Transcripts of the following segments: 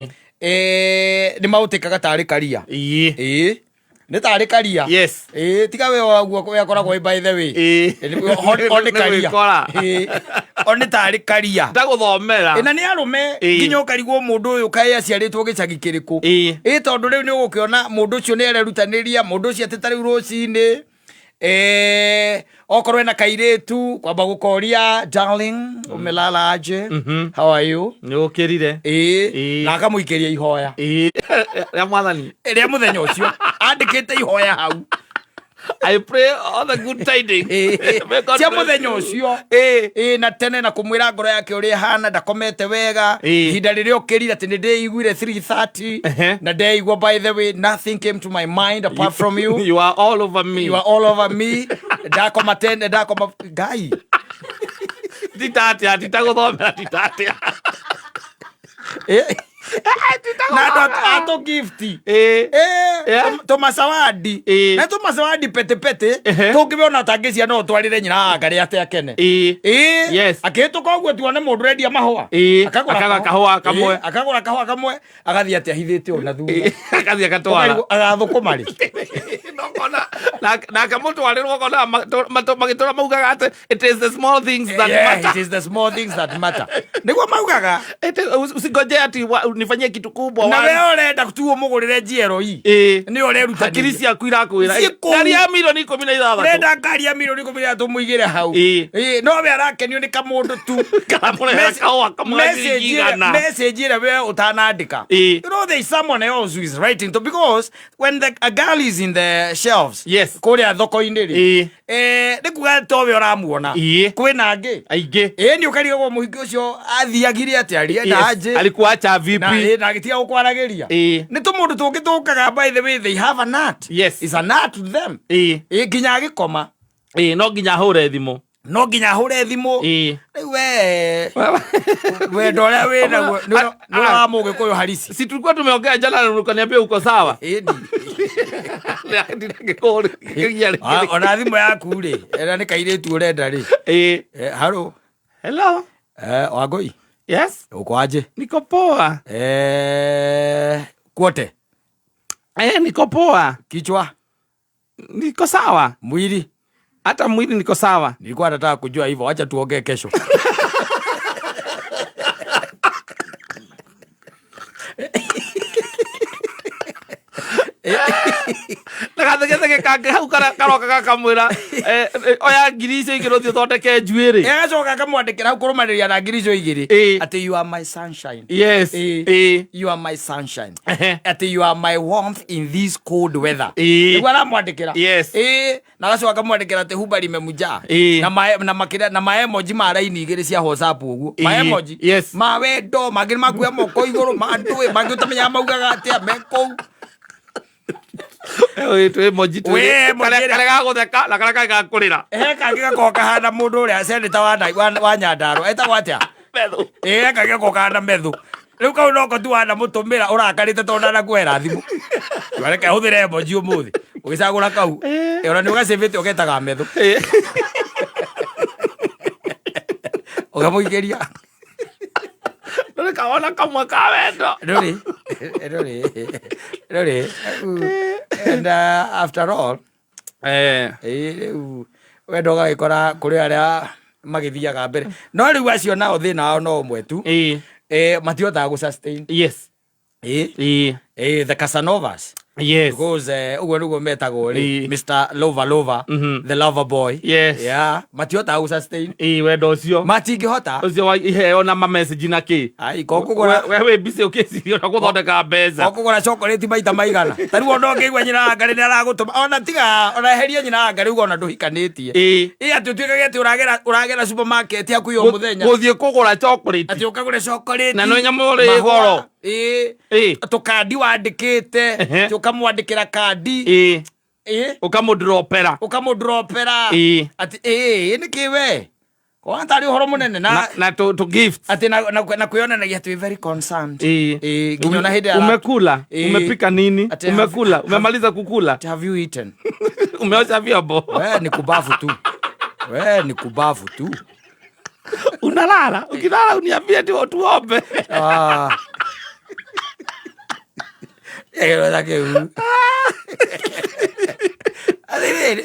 Nĩ maũtĩkaga tarĩ karia. Ĩĩ, nĩ tarĩ karia. Ĩĩ, tiga we waguo we akoragwo ĩ by the way. O nĩ Nĩ karia. gwĩkora. Ĩĩ, o nĩ tarĩ karia. Ndagũthomera. Ĩ, na nĩ arũme. Nginya ũkarigwo mũndũ ũyũ kaĩ aciarĩtwo gĩcagi kĩrĩkũ. Ĩ, tondũ rĩu nĩ ũgũkĩona mũndũ ũcio nĩ arerutanĩria, mũndũ ũcio atĩ ta rĩu rũcinĩ, okorwo ena kairĩtu kwamba gũkoria, "Darling, umelala aje? How are you?" Nĩ ũkĩrire. Ĩĩ. Na akamũikĩria ihoya. Ĩĩ, rĩa mwathani. Rĩa mũthenya ũcio andĩkĩte ihoya hau. I pray all the good tidings. May God Cia bless mũthenya you. ũcio. Ĩĩ, na tene na kũmwĩra ngoro yake ũrĩa ĩhana, ndakomete wega. Ihinda rĩrĩa ũkĩrire atĩ nĩ ndĩiguire 3:30. Na ndeigua, by the way, nothing came to my mind apart from you. You are all over me. You are all over me. Ndakoma tene, ndakoma ngai. Titatia, titagũthomera, titatia. Na andũ atũ gift. Tũmacawadi. Na tũmacawadi petepete. Tũngĩona tangĩcia no ũtwarĩre nyina wa ngarĩ atĩ akene. Ĩĩ. Akĩhĩtũka ũguo tuone mũndũ ũrendia mahũa. Akagũra Akagũra kahũa kamwe. Ĩĩ, akagũra kahũa kamwe, agathiĩ atĩ ahithĩte ũũ na thutha. Akathiĩ agatwara. Ũkaigua agathũkũma rĩ. Nokona nake mũtwarĩrwo ũkona magĩtũra maugaga atĩ it is the small things that matter. It is the small things that matter, nĩguo maugaga. Usingoje ati nifanyie kitu kubwa. Na we ũrenda tu ũmũgũrĩre GLE. Nĩ ũrerutanĩria. Hakiri ciaku irakwĩra Ciĩ kũu. ngari ya milioni 16. Ũrenda ngari ya milioni 13 mũigĩre hau. Ĩĩ, no we arakenio nĩ kamũndũ tu. Karamũrehera kahũa kamwe ga Message ciringi ĩrĩa- 100. Message ĩrĩa we ũtanandĩka. You know there is someone else who is writing to, because when a girl is in the shelves kũrĩa thoko-inĩ rĩ, nĩ kuga to we ũramuona. Kwĩna angĩ aingĩ. Ĩĩ, nĩ ũkarigagwo mũhiki ũcio athiagire atĩa, alienda aje. Alikuacha vipi? Na ĩĩ, na agĩtiga gũkwaragĩria. Nĩ tũmũndũ tũngĩ tũkaga, by the way, they have an art. It's an art to them. Ĩĩ, nginya agĩkoma. Ĩĩ, no nginya ahũre thimũ. No nginya ahũre thimũ. Rĩu we wendo ũrĩa wĩ naguo nĩ ũrĩa wa mũgĩkũyũ harisi. Si tulikuwa tumeongea jana na ukaniambia uko sawa? Ĩni. Ah, ona thimũ yaku rĩ, ĩrĩa nĩ kairĩtu ũrenda rĩ. Haro. Hello. Wangũi. Yes. Uko aje? Niko poa. Kwote. Niko poa. Kichwa. Niko sawa. Mwili. Hata mwili niko sawa. Nilikuwa nataka kujua hivyo, wacha tuongee kesho. Na gathegethege kangĩ hau karoka gakamwĩra, "Oya ngiri icio igĩrĩ ũthiĩ ũthondeke njuĩrĩ." Agacoka akamwandĩkĩra hau kũrũmanĩrĩria na ngiri icio igĩrĩ atĩ, "You are my sunshine." "You are my sunshine." Atĩ, "You are my warmth in this cold weather." Nĩguo aramwandĩkĩra. Ĩĩ, na agacoka akamwandĩkĩra atĩ huba limemjaa. Na makĩria na ma emoji ma raini igĩrĩ cia WhatsApp ũguo. Ma emoji. Ma wendo, mangĩ nĩ makuoya moko igũrũ, ma ndũĩ, mangĩ ũtamenyaga maugaga atĩa, me kũu. Twĩ emoji twĩrĩ. We, emoji Karĩa ĩrĩa- karĩa ga gũtheka na karĩa kangĩ ga kũrĩra. He kangĩ gakoragwo kahana mũndũ ũrĩa seneta wa Nyandarũa etagwo atĩa? Methu. Ĩĩ, he kangĩ gakoragwo kahana methu. Rĩu kau noko tu wanamũtũmĩra ũrakarĩte tondũ ndanakuoera thimũ. Reke hũthĩre emoji ũmũthĩ. Ũgĩcagũra kau. Ona nĩ ũgacĩbĩte ũgetaga methu. Ũkamũikĩria. Ndũrĩ kawona kamwe ka wendo. Ndũrĩ. Ndũrĩ. Ndũrĩ. And after all, rĩu wendo ũgagĩkora kũrĩ arĩa magĩthiaga mbere, no rĩu acio nao thĩna wao no ũmwe tu. Matihotaga gũ sustain. The Casanovas. Because ũguo nĩguo metagwo rĩ, Mr Lover Lover, the lover boy. Yeah, matihotaga gũ sustain. Ĩĩ, wendo ũcio. Matingĩhota. Ũcio wa iheo na ma message na kĩ. Ai, ko kũgũra We wĩ busy ũkĩciria ũrĩa gũthondeka mbeca. Ko kũgũra chocolate maita maigana. Ta rĩu ona ũngĩigua nyina wa Ngarĩ nĩ aragũtũma, ona tiga ona eherie nyina wa Ngarĩ uga ona ndũhikanĩtie. Ĩĩ, atĩ ũtuĩkage atĩ ũragera supermarket hakuhĩ o mũthenya. Gũthiĩ kũgũra chocolate. Atĩ ũkagũre chocolate. Na nĩ nyamũ ĩrĩ Mahũa. goro. Ĩĩ. Tũkandi wandĩkĩte. Atĩ ũkamwandĩkĩra kandi. Ĩĩ. Ũkamũdropera. Ũkamũdropera. Atĩ ĩĩ, nĩ kĩ we? Kwana tarĩ ũhoro mũnene na Na tũ gift. Atĩ na kwĩyonanagia atĩ wĩ very concerned. Ĩĩ, nginya ona hĩndĩ Umekula? Umepika nini? Ati Umekula? Umemaliza kukula? Ati have you eaten? Umeosha vyombo? We ni kubafu tu. We ni kubafu tu. Unalala? Ukilala uniambie ndio tuombe. Ah. Kĩronda kĩu. Atĩrĩrĩ,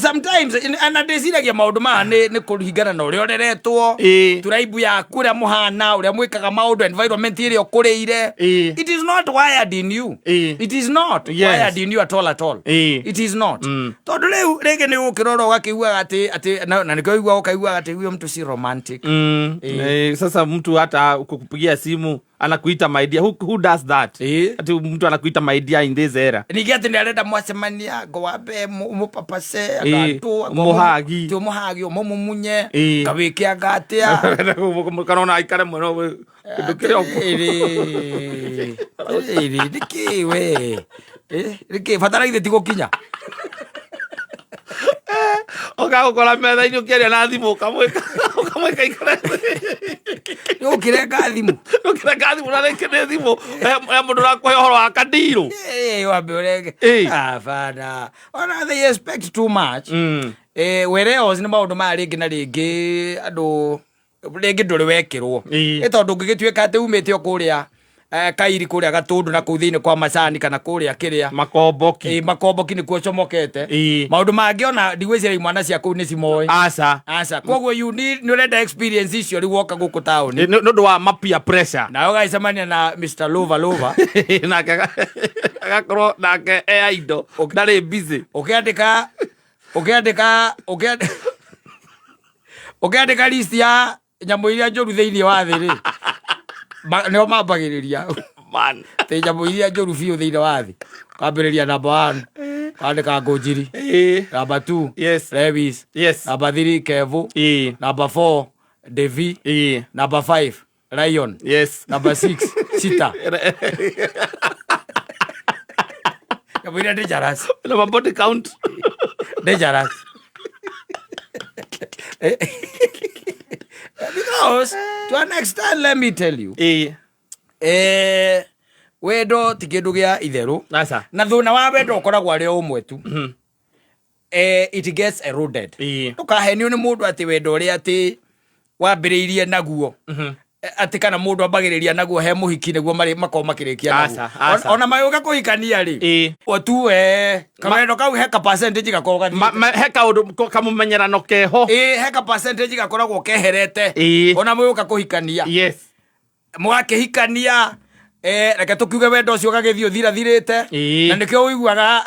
sometimes na ndĩciragia maũndũ maya nĩ kũringana na ũrĩa ũreretwo, tribe yaku, ũrĩa mũhana, ũrĩa mwĩkaga maũndũ, environment ĩrĩa ũkũrĩire. It is not wired in you. It is not wired in you at all, at all. It is not. Tondũ rĩu rĩngĩ nĩ ũgũkĩrora ũgakĩiguaga atĩ na nĩkĩo ũiguaga ũkaiguaga atĩ huyo mtu si romantic. Sasa mtu hata kukupigia simu anakuita my dear. Who does that? Ati mtu anakuita my dear in this era. Ningĩ atĩ nĩ arenda mwacemania ngo wambe ũmũpapase, agatũ ũmũhagi. Ti ũmũhagi, ũmũmumunye, ngawĩke anga atĩa. Kana ona aikare mũno kĩndũ kĩrĩa Atĩrĩrĩ, atĩrĩrĩ, nĩkĩ we? Nĩkĩ batara githĩ ti gũkinya? Ũgagũkora metha-inĩ ũkĩaria na thimũ, ũkamwĩka ikare. Nĩũkĩrenga thimũ. Ũkĩrenga thimũ na rĩngĩ nĩ thimũ ya mũndũ ũrakũhe ũhoro wa kandirũ. Wambe ũrenge. Hapana. Ona they expect too much. Whereas nĩ maũndũ maya rĩngĩ na rĩngĩ andũ rĩngĩ ndũrĩ wekĩrwo. Ĩ tondũ ũngĩgĩtuĩka atĩ umĩte o kũrĩa Kairi, kũrĩa Gatũndũ na kũu thĩinĩ kwa macani kana kũrĩa kĩrĩa Makomboki. Makomboki nĩkuo ũcomokete. Maũndũ mangĩ ona ndigwĩciria imwana cia kũu nĩ cimoĩ. Aca. Aca. Koguo you need, nĩ ũrenda experience icio rĩu woka gũkũ taũni. Nĩ ũndũ wa ma peer pressure. Nawe ũgagĩcemania na Mr. Lova Lova. Nake agakorwo nake e indo ndarĩ busy. Ũkĩandĩka list ya nyamũ iria njũru thĩinĩ wa thĩ rĩ, nĩo mambagĩrĩria. Man. Atĩ nyamũ iria njũru biũ thĩinĩ wa thĩ, ũkambĩrĩria number 1, ũkandĩka Ngũnjiri, number 2, Lewis, number 3, Kevu, number 4, Devi, number 5, Lion, number 6, Cheetah. Nyamũ iria dangerous. Na body count. Dangerous. Because to an extent, let me tell you, wendo ti kĩndũ gĩa itherũ. Aca. Na thũna wa wendo ũkoragwo arĩ o ũmwe tu. It gets eroded. Ndũkahenio nĩ mũndũ atĩ wendo ũrĩa atĩ wambĩrĩirie naguo, atĩ kana mũndũ ambagĩrĩria naguo he mũhiki nĩguo makorwo makĩrĩkia naguo. Aca, aca. Ona magĩũka kũhikania rĩ, o tu we kawendo kau he ka percentage gakoragwo gathiĩte. He kaũndũ kamũmenyerano keho. He ka percentage gakoragwo keherete. Ona mũgĩũka kũhikania. Mũgakĩhikania, reke tũkiuge wendo ũcio ũgagĩthiĩ ũthirathirĩte. Na nĩkĩo ũiguaga,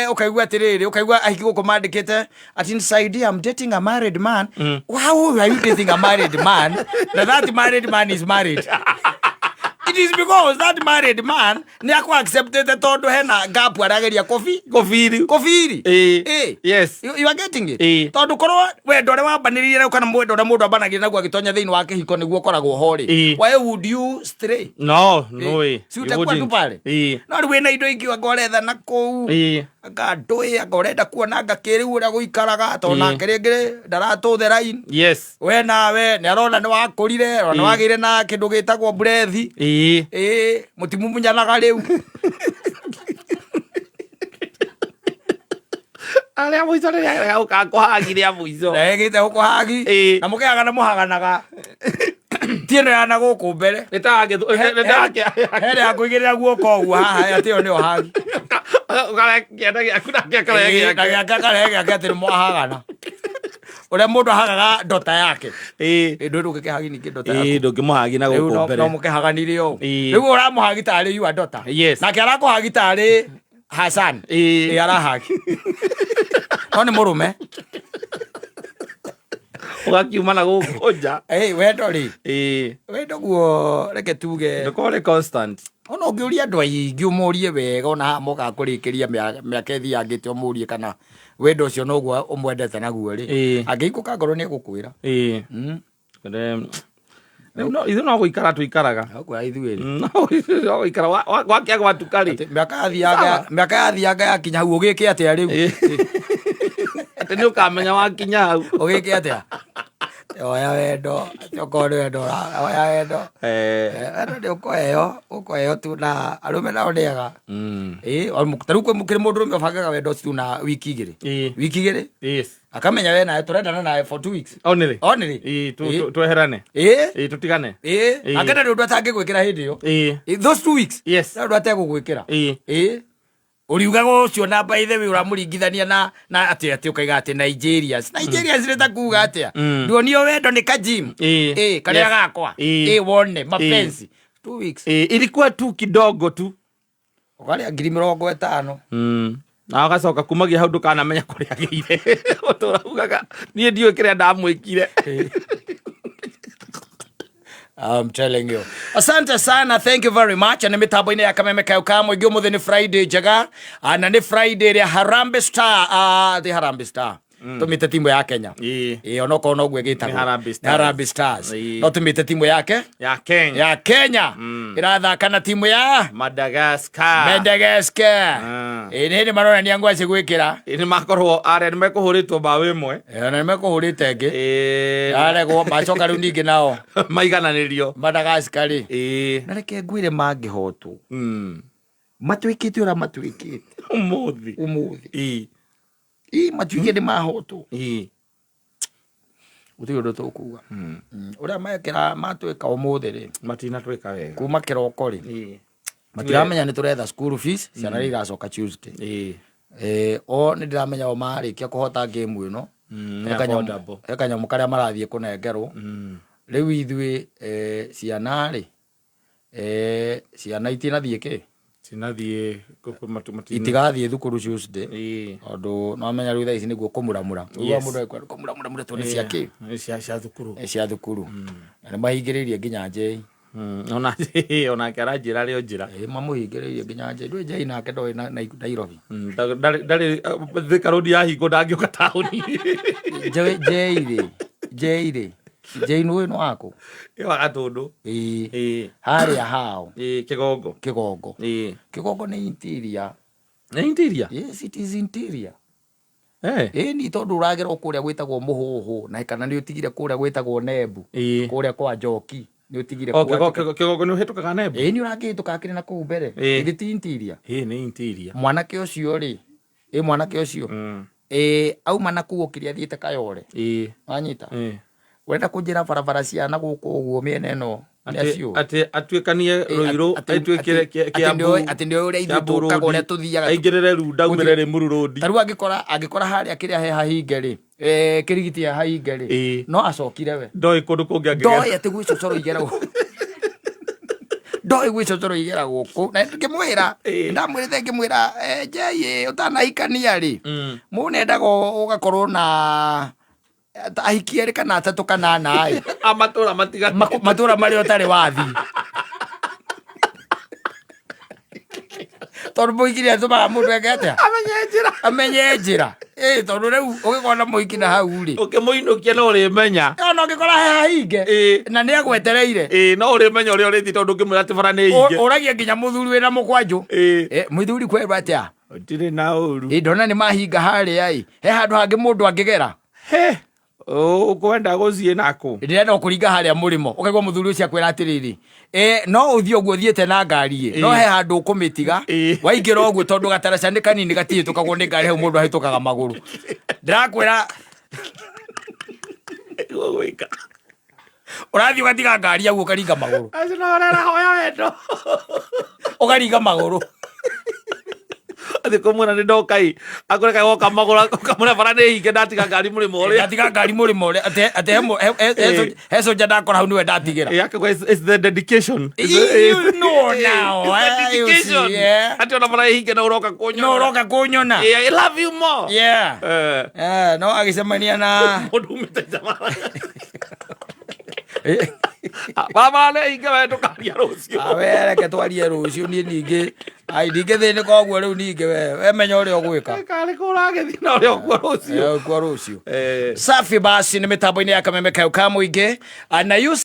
ũkaigua atĩrĩrĩ, ũkaigua ahiki gũkũ mandĩkĩte ati nisaidie, I'm dating a married man. How are you dating a married man? Na that married man is married. It is because that married man nĩ akũ acceptĩte tondũ hena gap arageria kũbi Kũbiri. Kũbiri. You are getting it? Tondũ korwo wendo ũrĩa wambanĩrĩire rĩu kana wendo ũrĩa mũndũ ambanagĩria naguo agĩtonya thĩinĩ wa kĩhiko nĩguo ũkoragwo ho rĩ, why would you stray? No, no way. Si You utakuwa tu wouldn't. pale. No rĩu wĩna indo ingĩ anga ũretha na kũu, anga ndũĩ, anga ũrenda kuona anga kĩrĩu ũrĩa gũikaraga, tondũ nake rĩngĩ ndaratũthe line. We nawe nĩ arona nĩ wakũrire, ona wagĩire na kĩndũ gĩtagwo brethi. Mũtimumunyanaga rĩu. Arĩa mũico rĩrĩa gũka kũhagi rĩa mũico. Ndegĩte gũkũhagi. Na mũkĩhagana mũhaganaga. Ti ĩno ya na gũkũ mbere. He ya kũigĩrĩra guoko ũguo haha, atĩ ĩyo nĩyo hagi. Ũkarehe kĩanda gĩaku nake akarehe gĩake. Na gĩake akarehe gĩake atĩ nĩ mwahagana. Ũrĩa mũndũ ahagaga ndota yake. Ndũĩ ndũngĩkĩhagi ningĩ ndota yaku. Ndũngĩmũhagi na Rĩu gũkũ no mbere. no mũkĩhaganire ũũ. Rĩu ũramũhagi tarĩ your daughter. Nake arakũhagi tarĩ Hassan. Arahagi. No nĩ mũrũme. Ũgakiuma na gũkũ nja. Wendo rĩ. Wendo guo reke tuge. Ndũkorwo ũrĩ constant. Ona ũngĩũria andũ aingĩ ũmorie wega, ona haha mokaga kũrĩkĩria mĩaka ĩthiangĩte, ũmũrie kana wendo ũcio noguo ũmwendete naguo rĩ, angĩikũka ngoro nĩ egũkwĩra. Rĩu ithuĩ no gũikara tũikaraga. No kwĩra ithuĩ rĩ. No gũikara gwakĩa gwatuka rĩ. Atĩ mĩaka yathianga yakinya hau ũgĩke atĩa rĩu? Atĩ nĩ ũkamenya wakinya hau. Ũgĩke atĩa? Oya wendo, atĩ okorwo nĩ wendo oya wendo. Wendo nĩ ũkũheo, ũkũheo tu na arũme nao nĩ ega. Ĩĩ, ta rĩu kũrĩ mũndũrũme ũbangaga wendo ũcio tu na wiki igĩrĩ. Wiki igĩrĩ. Akamenya we nawe tũrendana nawe for 2 weeks. Only. Only. Ĩĩ, tweherane. Ĩĩ, tũtigane. Ĩĩ. Nake ndarĩ ũndũ atangĩgwĩkĩra hĩndĩ ĩyo. Those 2 weeks. Ndarĩ ũndũ ategũgwĩkĩra. Ĩĩ. Ũriugaga ũcio na by the way ũramũringithania na atĩ ũkaiga atĩ Nigerians. Nigerians nĩ ta kuga atĩa? Nduonio wendo nĩ ka gym. Ĩĩ, karĩa gakwa. Ĩĩ, wone mapenzi. 2 weeks. Ĩĩ, ilikuwa tu kidogo tu. Ũkarĩa 50,000. Na agacoka kumagia hau ndũkanamenya kũrĩa agĩire. Ũtũraugaga niĩ ndiũĩ kĩrĩa ndamwĩkire. I'm telling you. Asante sana, thank you very much. Nĩ mĩtambo-inĩ ya Kameme Kayo ka mũingĩ, ũmũthĩ nĩ Friday njega. Na nĩ Friday ĩrĩa Harambee Star, ti Harambee Star. Tũmĩte timu ya Kenya. Ĩĩ, onokorwo noguo ĩgĩtagwo. Nĩ Harambee Nĩ Stars. Harambee Stars. No tũmĩte timu yake ya Kenya. Ya Kenya. Ĩrathaka na timu ya Madagascar. Madagascar. Ĩĩ, nĩ hĩndĩ maronania ngwacĩ gwĩkĩra. Ĩĩ, nĩ makorwo arĩa nĩ mekũhũrĩtwo mbaũ ĩmwe. Ĩĩ, na nĩ mekũhũrĩte ĩngĩ. Yaregwo, macoka rĩu ningĩ nao maigananĩrio. Madagascar rĩ. Na reke ngwĩre mangĩhotwo. Matuĩkĩte ũrĩa matuĩkĩte. Ũmũthĩ. Ũmũthĩ. Ĩ matuĩke nĩ mahotwo. Gũtirĩ ũndũ tũkuga. Ũrĩa mekĩra matuĩka ũmũthĩ rĩ. Matinatwĩka wega. Kuma kĩroko rĩ. Matiramenya nĩ tũretha school fees, ciana rĩ igacoka Tuesday. O nĩ ndĩramenya o marĩkia kũhota game ĩno. Nĩ affordable. He kanyamũ karĩa marathiĩ kũnengerwo. Rĩu ithuĩ ciana rĩ, ciana itinathiĩ kĩ? Cinathiĩ Itigathiĩ thukuru Tuesday. Tondũ no menya rĩu thaa ici nĩguo kũmuramura. Ũiguaga mũndũ agĩkwĩra kũmuramura mura tondũ nĩ cia kĩ? Nĩ cia thukuru. Nĩ cia thukuru. Na nĩ mahingĩrĩirie nginya Njei. Onake aranjĩra arĩ o njĩra. Ĩĩ, mamũhingĩrĩirie nginya Njei. Ndũĩ Njei nake ndoĩ na Nairobi. Ndarĩ Thika Road yahingwo ndangĩũka taũni. Njei rĩ, Njei rĩ, Njei nĩ nĩ wakũ? Ĩ wa Gatũndũ. Ĩĩ. Harĩa hao. Ĩĩ, Kĩgongo. Kĩgongo. Kĩgongo nĩ interior. Nĩ interior? Yes, it is interior. Ĩĩ ni tondũ ũragera o kũrĩa gwĩtagwo Mũhũhũ na kana nĩ ũtigire kũrĩa gwĩtagwo Nembu. Kũrĩa kwa Njoki nĩ ũtigire O, Kĩgongo nĩ ũhĩtũkaga Nembu? Ĩĩ, nĩ ũrakĩhĩtũka akĩrĩ na kũu mbere. Githĩ ti interior? Ĩĩ, nĩ interior. Mwanake ũcio rĩ, ĩ mwanake ũcio. Ĩ auma na kũu okire athiĩte Kayore. Wanyita? Ũrenda kũnjĩra barabara cia na gũkũ ũguo mĩena ĩno nĩ acio? Atĩ atuĩkanie Ruiru, atuĩkĩre Kiambu. Atĩ nĩ ũrĩa ithuĩ tũkaga ũrĩa tũthiaga. Aingĩrĩre Runda aumĩre Limuru Road. Ta rĩu angĩkora harĩa kĩrĩa he hahinge rĩ, kĩrigiti he hahinge rĩ, no acokire we. Ndoĩ kũndũ kũngĩ angĩgera. Ndoĩ atĩ gwĩ cocoro igeragwo. Ndoĩ gwĩ cocoro igeragwo kũu. Na ngĩmwĩra, ndamwĩrĩte ngĩmwĩra, Njei ũtanahikania rĩ, mũndũ nĩendaga ũgakorwo na ahiki erĩ kana atatũ kana ana ĩ. A matũra matiganĩte. Matũra marĩa ũtarĩ wathiĩ. Tondũ mũhiki nĩ atũmaga mũndũ eke atĩa? Amenye njĩra. Amenye njĩra. Ĩ tondũ rĩu ũgĩkorwo na mũhiki na hau rĩ. Ũkĩmũinũkia no ũrĩmenya. Ona ũngĩkora he hahinge. Na nĩ agwetereire. Ĩĩ, no ũrĩmenya ũrĩa ũrĩthiĩ tondũ ũngĩmwĩra atĩ bara nĩ hinge. Ũragia nginya mũthuri wĩna mũkwanjũ. Mũthuri kwerwo atĩa? Ndirĩ na ũru. Ĩ ndona nĩ mahinga harĩa ĩ. He handũ hangĩ mũndũ angĩgera. He, ũkwenda gũthiĩ nakũ? Ndĩrenda kũringa harĩa mũrĩmo. Ũkaigua mũthuri ũcio akwĩra atĩrĩrĩ, no ũthiĩ ũguo ũthiĩte na ngari ĩ, no he handũ ũkũmĩtiga, waingĩra ũguo tondũ gataraca nĩ kanini gatihĩtũkagwo nĩ ngari hau mũndũ ahĩtũkaga magũrũ. Ndĩrakwĩra Nĩguo gwĩka. Ũrathiĩ ũgatiga ngari hau ũkaringa magũrũ. Acio no ũrerahoya wendo. Ũkaringa magũrũ. Athiĩ kũmwĩra nĩ ndoka ĩ, akwĩra kaĩ woka magũrũ, ũkamwĩra bara nĩ hinge ndatiga ngari mũrĩmo ũrĩa. Ndatiga ngari mũrĩmo ũrĩa, atĩ he soja ndakora hau nĩwe ndatigĩra. Ĩ, akauga, it's the dedication. You know now, It's the you see, dedication. yeah. Atĩ ona bara ĩ hinge no ũroka kũnyona. No ũroka kũnyona. Yeah, I love you more. Yeah. No agĩcemania na Mũndũ umĩte nja Barabara nĩ hinge we ndũkaria rũciũ. We reke twarie rũciũ niĩ ningĩ. Ai, ndingĩthĩnĩka ũguo rĩu ningĩ we menya ũrĩa ũgwĩka. Karĩ kũ ũragĩthiĩ na ũrĩa ũkuo rũciũ. Ũkuo rũciũ. Safi basi nĩ mĩtambo-inĩ ya Kameme Kayo ka mũingĩ. Na Yusuf